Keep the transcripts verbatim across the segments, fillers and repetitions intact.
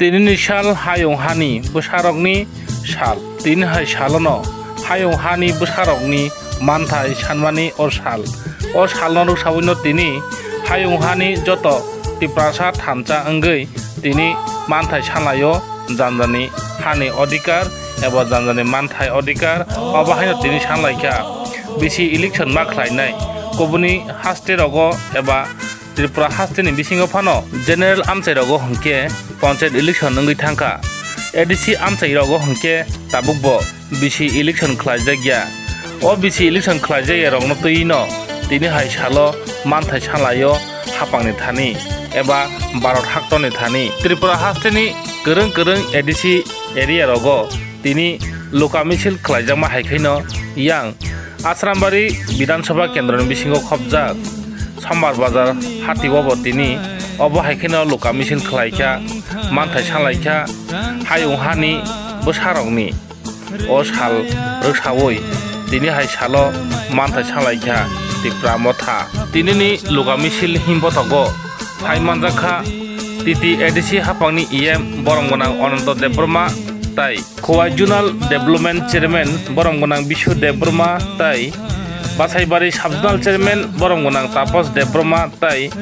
Tinini sal hayung hani bwsarokni sal. Tini hai salono hayung hani bwsarokni manthai sanmani o sal. O salno rwksawino tini hayung hani joto Tiprasa thansa wngwi tini manthai sanlaio, janjani hani odhikar eba janjani manthai odhikar, obo haino tini sanlaikha. Bisi election ma khlainai kubuni haste rogo eba Tripura hasteni bisingo phano general amchai rogo hwnkhe panchayat election wngwi thangkha. A D C amchai rogo hwnkhe tabukbo bisi election khlaijakya. O bisi election khlaijakya rokno twiwi no tini hai salo manthai sanlaio hapangni thani eba Bharat haktorni thani. Tripura hasteni kwrwng kwrwng A D C area rogo tini luka misil khlaijakma hai khaino yang Asrambari Bidhan Sabha kendroni bisingo khopjak Sombar Bazar hati obo tini obo hai kheno luka misil khlaikha, manthai sanlaikha, hayung hani bwsarokni o sal rwksaui tini hai salo manthai sanlaikha Tipra Motha. Tinini luka misil himbotogo phai manjakha T T A D C hapangni E M borom gwnang Ananto Debbarma tai Khowai Zonal Development Chairman borom gwnang Bishu Debbarma tai Basaibari Sub Zonal Chairman borom gwnang Tapos Debbarma tai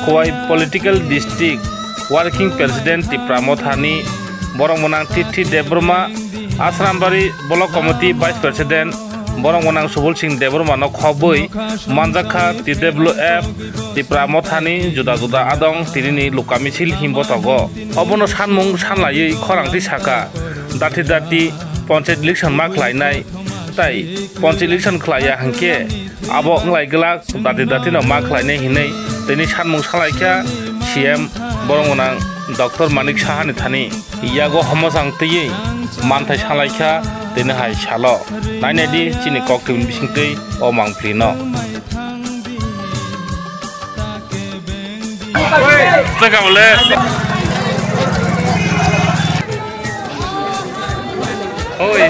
Khowai Political District Working President Tipra Mothani borom gwnang Tithi Debbarma, Asrambari Block Committee Vice President borom gwnang Subul Singh Debbarma no khobwi manjakha T W F Tipra Mothani juda juda adong tinini luka misil himbotogo. Obono sanmung sanlaiwi khorang twi sakha, dati dati panchayat election ma khlainai, tai panchayat election khlaiya hwnkhe abo wnglai glak, dati dati no ma khlainai hinwi tini sanmung salaikha C M borom gwnang Doctor Manik Sahani thani. Yago homosang twiwi manthai salaikha tini hai salo. Nainai di chini kok twi bising twi o mangpli no. Tengka bole. Oi.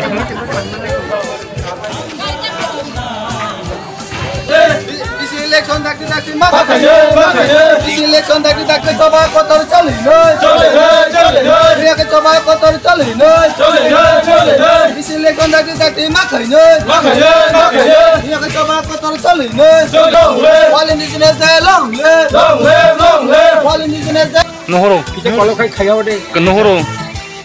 Bisi election dakti dakti ma khainai, ma khainai. Bisi election dakti dakti choba kotor choli noi. Choli noi, choli noi. Riya ke choba kotor choli noi. Choli noi, choli noi. Bisi election dakti dakti ma khainai. Ma khainai, ma khainai. Riya ke choba kotor choli noi. Choli noi. All Indigenous Day long live. Long live, long live. All Indigenous Day. Nuhuru. Kita kalau kai khaya wade. Ke nuhuru.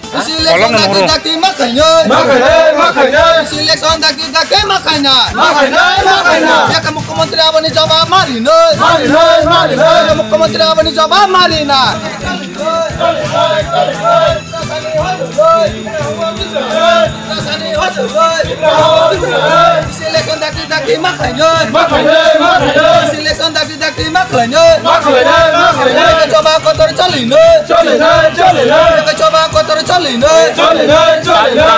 Bisi election dakti dakti ma khainai. Ma khainai, ma khainai. Bisi election dakti dakti ma khainai. Ma khainai, ma khainai. Yaka Mukhyamantri aboni jawab ma rinai. Ma rinai, ma rinai. Yaka Mukhyamantri aboni jawab ma rinai. Bisi election dakti dakti ma khainai. Ma khainai, ma khainai. Bisi election dakti dakti ma khlainai. Ma khlainai, ma khlainai. Choba kotor choli noi. Choli noi, choli noi. Choba kotor choli noi. Choli noi, choli noi.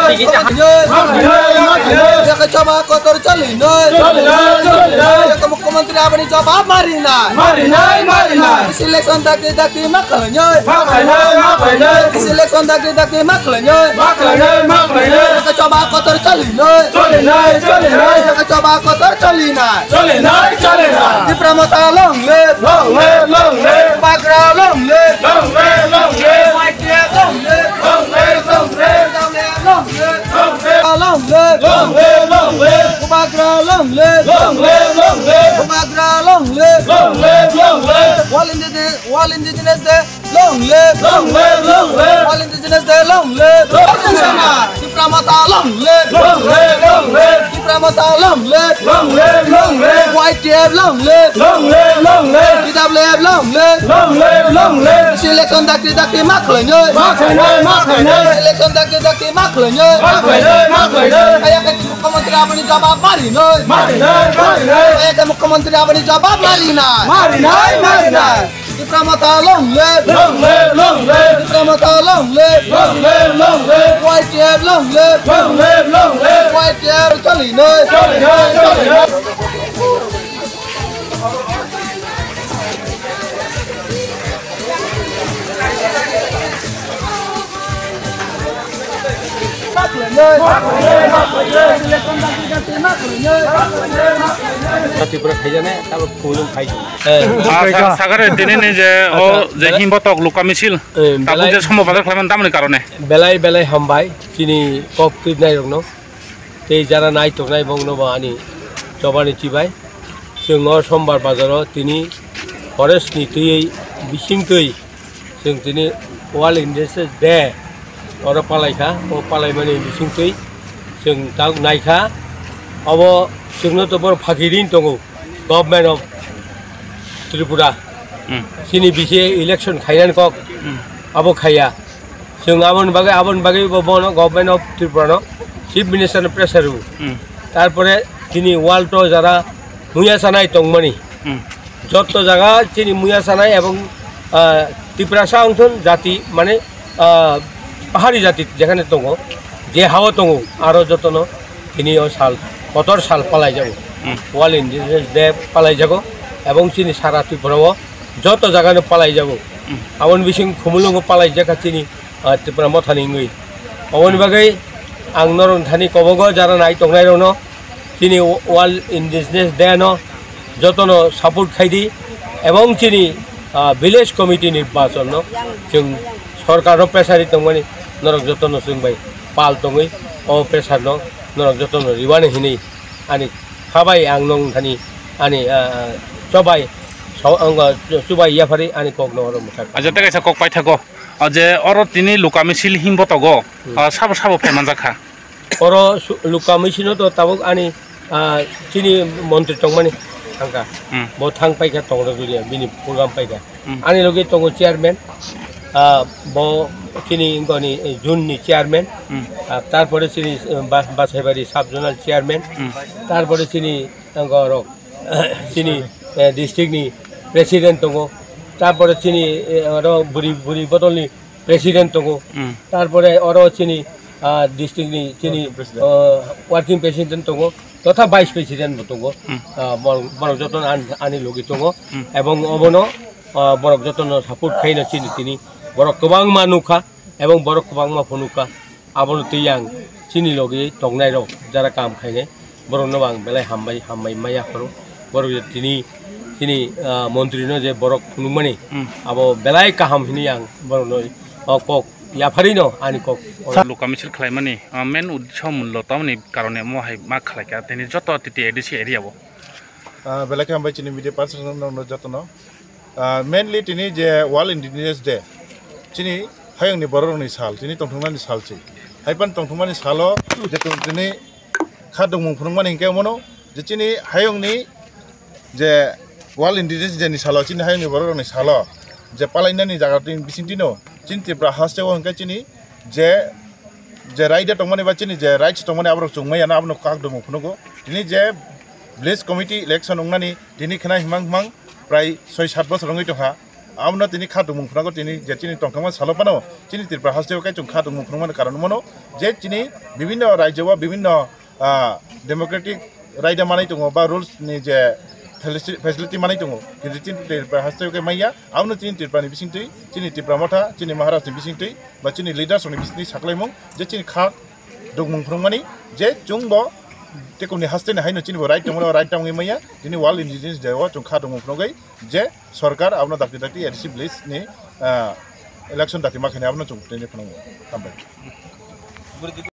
Ma khlainai, ma khlainai. Choba kotor choli noi. Choli noi, choli noi. Mukhyamantri aboni jawab ma rinai. Ma rinai, ma rinai. Bisi election dakti dakti ma khlainai. Ma khlainai, ma khlainai. Bisi election dakti dakti ma khlainai. Ma khlainai, ma khlainai. Choba kotor choli noi. Choli noi, choli noi. Choba kotor choli noi. Choli noi, choli noi. Tipra Motha long live. Long live, long live. Bubagra long live. Long live, long live. Y T F long live. Long live, long live. Long live, long live. Long live, long live. Long live, long live. Bubagra long live. Long live, long live. Bubagra long live. Long live, long live. World Indigenous, World Indigenous Day. Long live! Long live, long live! World Indigenous Day, long live! Long live! Tipra Motha, long live! Long live, long live! Tipra Motha, long live! Long live, long live! Y T F, long live! Long live, long live! T W F, long live! Long live, long live! Bisi election dakti dakti ma khlainai! Ma khlainai, ma khlainai! Bisi election dakti dakti ma khlainai! Ma khlainai, ma khlainai! Kaya kaya Mukhyamantri aboni jawab ma rinai! Ma rinai, ma rinai! Kaya kaya Mukhyamantri aboni jawab ma rinai! Ma rinai, ma rinai! Tipra Motha long live! Long live, long live! Tipra Motha long live! Long live, long live! Y T F long live! Long live, long live! Y T F choli noi! Choli noi, choli noi! Tripura khaijane, tabo khulum khai. Ah, sa-, sagare tini ni je o je himbotok luka misil, eh, tabuk belai je somo bazar khlaiman tamni karone. Belai belai hambai chini kok twi nai rokno. Tei jara nai tongnai bongno bo ani chobani chibai. Chwng o sombar bazaro tini forest ni twiwi bising twi chwng tini World Indigenous Day oro palai kha. O palaimani bising twi chwng tak nai kha. Obo chwngno to bor phagi rin tongo Government of Tripura. Hmm. Chini bisi election khainani kok. Hmm. Abo khaiya. Chwng aboni bagwi, aboni bagwi bo bono Government of Tripura no, Chief Minister no pressure rw. Hmm. Tarpore chini world o jara muya sanai tongmani. Hmm. Jotto jaga chini muya sanai ebong, ah, Tiprasa wngthun jati mane, ah, pahari jati jekhane tongo, je hao tongo, aro jotono tini o sal, kotor sal palai jago. Hmm. World Indigenous Day palai jago ebong chini sara Tripura o joto jaga no palai jago. Hmm. Aboni bising Khumulwngo palai jakha chini ah, Tipra Mothani wngwi. Oboni bagwi ang norok thani kobogo jara nai tongnai rokno chini World Indigenous Day no jotono support khai di ebong chini, ah, village committee ni bachon no chwng sorkar no pressure ri tongmani norok jotono chwng bai pal tongwi o pressure no norok jotono riwani hinwi ani khabai ang nong thani ani, ah, chobai so, ang, ah, chubai yaphari ani kok no oro mwthak. Aja tei kaisa kok paithago. O je oro tini luka misil himbotogo, hmm, ah, sabo sabo phai manjak kha. Oro su-, luka misil no to tabuk ani, ah, chini montri tongmani thangkha. Hmm. Bo thang paikha tongrok jodi bini program paikha. Hmm. Ani logi tongo chairman, ah, bo chini ingkoni, eh, June ni chairman. Hmm. Ah, tarpore chini, eh, Bas-, Basaibari sub zonal chairman. Hmm. Tarpore chini angorok chini, eh, district ni president tongo, tarpore chini, eh, oro buri, buri bodol ni president tongo, hmm, tarpore oro chini, ah, district ni chini, working president, ah, working president tongo, totha vice president bo tongo, hmm, ah, bor-, borok joto ani, ani logi tongo, hmm, ebong obono, ah, borok jotono support khaino chini tini borok kwbangma nukha ebong borok kwbangma phunukha. Abono twi ang chini logi tongnai rok jara kam khainai borok no ang belai hambai hambai maya phuru borok je tini chini, ah, montri no je borok phunukmani, hmm, abo belai kaham hinwi ang borok no o kok yaphari no ani kok. Luka misil khlaimani, ah, main uddesho mullo tamni karone mo hai ma khlaikha tini joto T T A D C area o. Ah, belai khe hambai chini media person no jotono. Ah, mainly tini je World Indigenous Day, chini hayungni bororokni sal, tini tongthoknani sal se. Haiphano tongthokmani salo je tong tini kha dongmung phunukmani hinkhe omono je chini hayungni je World Indigenous Day ni salo, chini hayungni bororokni salo je palainani jaga tini bisingtwino chini Tripura haste o hinkhe chini je, je raida tongmani ba chini je rights tongmani aborok chwngmaya no abono kak dongmung phunugo. Tini je village committee election wngnani tini khna himang himang prai soi sat bosor wngwi tongkha. Abono tini kha tongmung phunukgo tini je chini tongthokma salo phano chini Tripura haste o kaichung kha tongmung phunukmani karon wngmano je chini bibinno rajyo o bibinno ah, democratic raida manai tongo ba rules ni je felici-, facility manai tongo, kintu chini Tripura haste o khe manya, abono chini Tripura ni bisingtwi, chini Tipra Motha, chini Maharaj ni bisingtwi, ba chini leaders rok ni bisingtwi saklaimung je chini kha dongmung phunukmani je chwngbo tekumni haste ni haino chini bo right tongmani right tongwi manya, chini World Indigenous Day o chwng kha dongmung phunugwi je sorkar abono dakti dakti A D C village ni, ah, election dakti ma khainai abono chwng tini phunukmung. Hambai.